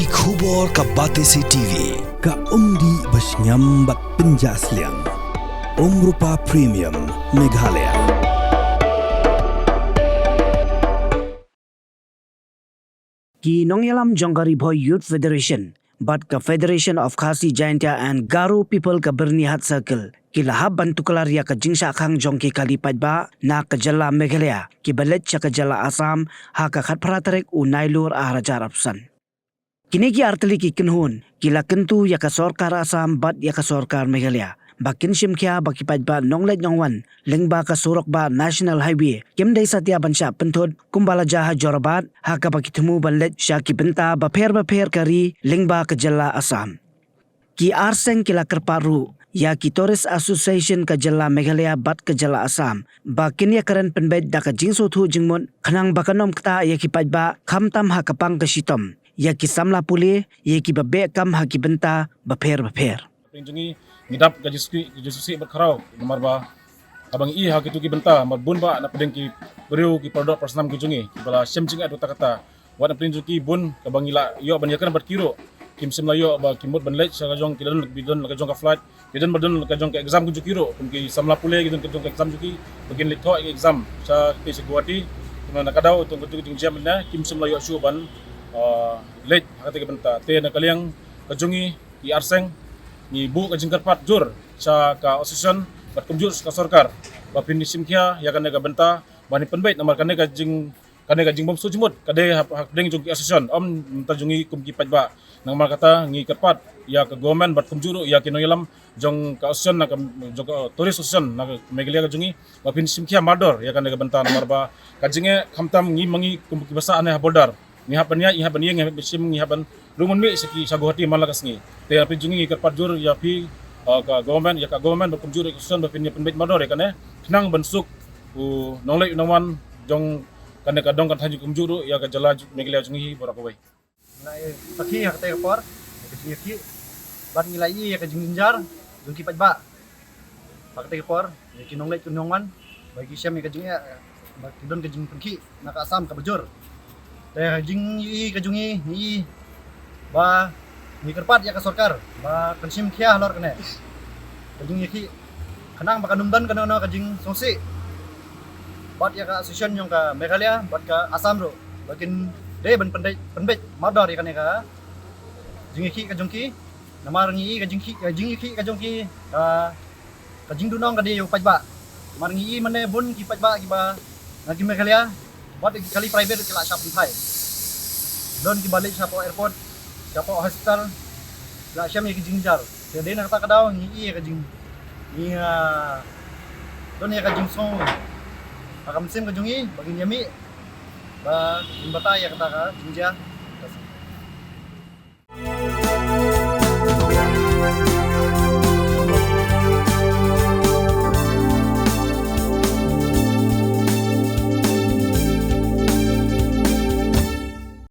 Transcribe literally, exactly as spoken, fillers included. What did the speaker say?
Ki khubor ka Batesi T V, ka umdih ba shngiam bad pynjah sliang. Umrupa Premium, Meghalaya. Ki nongïalam jong ka Ri Bhoi Youth Federation bad ka Federation of Khasi Jaintia and Garo People ka Byrni Hat Circle ki la hap ban tuklar ïa ka jingshah khang jong ki kali paidbah na ka jylla Meghalaya kiba leit sha ka jylla Assam ha ka khatphra tarik u Nailur arhajar arphew san. Kine ki artylli ki kynhun ki la kyntu ïa ka sorkar Assam bad ïa ka sorkar Meghalaya ba kin shim khia ba ki paidbah nongleit nongwan lyngba ka surok bah National Highway kim dei satia ban shah pynthut kumba la jia ha Jorabat, ha kaba ki thmu ban leit sha ki bynta bapher bapher ka ri lyngba ka jylla Assam. Ki arseng ki la kyrpad ruh ïa ki Tourist Association ka jylla Meghalaya bad ka jylla Assam ba kin ïakren pynbeit da ka jingsngewthuh jingmut khnang ba kan ym ktah ïa ki paidbah, khamtam ha ka pang ka shitom, ïa ki samla pule, ïa kiba beh kam ha ki bynta bapher bapher. Pyrshah jong ngi, ngi dap ka jingsngewsih, ka jingsngewsih bad khraw namar ba haba ngi ïohi ha kito ki bynta, namar bun bah na pdeng ki briew, ki paradoh parasnam ki jong ngi kiba la shem jingeh da kata kata. Wat na pdeng jong ki bun kaba ngi la ïoh ban ïakren bad ki ruh, kim shym la ïoh ba ki mut ban leit sha ka jong, ki don, ki don la ka jong ka flight, ki don ba don la ka jong ka exam ka jong ki ruh, kum ki samla pule ki don ka jong ka exam jong ki, ba kin leit thoh ïa ka exam sha, ki sha Guwahati. Kumba na ka daw tang kito ki jingjia mynne kim shym la ïoh shuh ban, ah, leit ha kata ka bynta. Te na ka liang ka jong ngi, ki arseng, ngi buh ka jingkyrpad jur sha ka association bad kumjuh sha ka sorkar ba phin shim khia ïa kane ka bynta ban pynbeit, namar kane ka jing, kane ka jingbym sngewjingmut ka dei ha, ha pdeng jong ki association, ym mynta jong ngi kum ki paidbah. Namar kata ngi kyrpad ïa ka government bad kumjuh ruh ïa ki nongïalam jong ka association, na ka, jong ka tourist association na ka Meghalaya ka jong ngi, ba phin shim khia mardor ïa kane ka bynta namar ba ka jingeh, khamtam ngi ma ngi kum kiba sah hangne ha border, ngi hap ban ïaid, ngi hap ban ïeng, ngi hap ban shim, ngi hap ban rung ban mih sha ki, sha Guwahati man la ka sngi. Te na pdeng jong ngi ngi kyrpad jur ïa phi, ah, ka government, ïa ka government bad kumjuh ruh ki association ba phin ïa pynbeit mardor ïa kane khnang ban suk u nongleit u nongwan jong kane ka dong ka thaiñ kumjuh ruh ïa ka jylla Meghalaya jong ngi baroh kawei. Ngi la ïa sakhi ha katei ka por ïa ka jingïakhih bad ngi la ïohi ïa ka jingjynjar jong ki paidbah ha katei ka por, ïa ki nongleit ki nongwan ba ki shem ïa ka jingeh, ba ki don ka jingpynkhih na ka Assam kaba jur. Te ka jingïohi ka jong ngi, ngi ïohi ba ngi kyrpad ïa ka sorkar ba kan shim khia halor kane ka jingïakhih khnang ba kan ym don kano kano ka jingsngewsih bad ïa ka association jong ka Meghalaya bad ka Assam ruh ba kin dei ban pynbeit, pynbeit mardor ïa kane ka jingïakhih ka jong ki. Namar ngi ïohi ka jingkhih, ka jingïakhih ka jong ki ka, ka jingduhnong ka dei ïa u paidbah. Namar ngi ïohi mynne bun ki paidbah kiba na ki Meghalaya bad ki kali private ki la shah pynphai. Don kiba leit shapoh airport, shapoh hospital, ki la shem ïa ki jingjynjar. Te dei na kata ka daw ngi ïohi ïa ka jing, ngi, ah, don ïa ka jingsngew ha ka mynsiem ka jong ngi ba ngin ïa mih ba ngin batai ïa kata ka jingjia.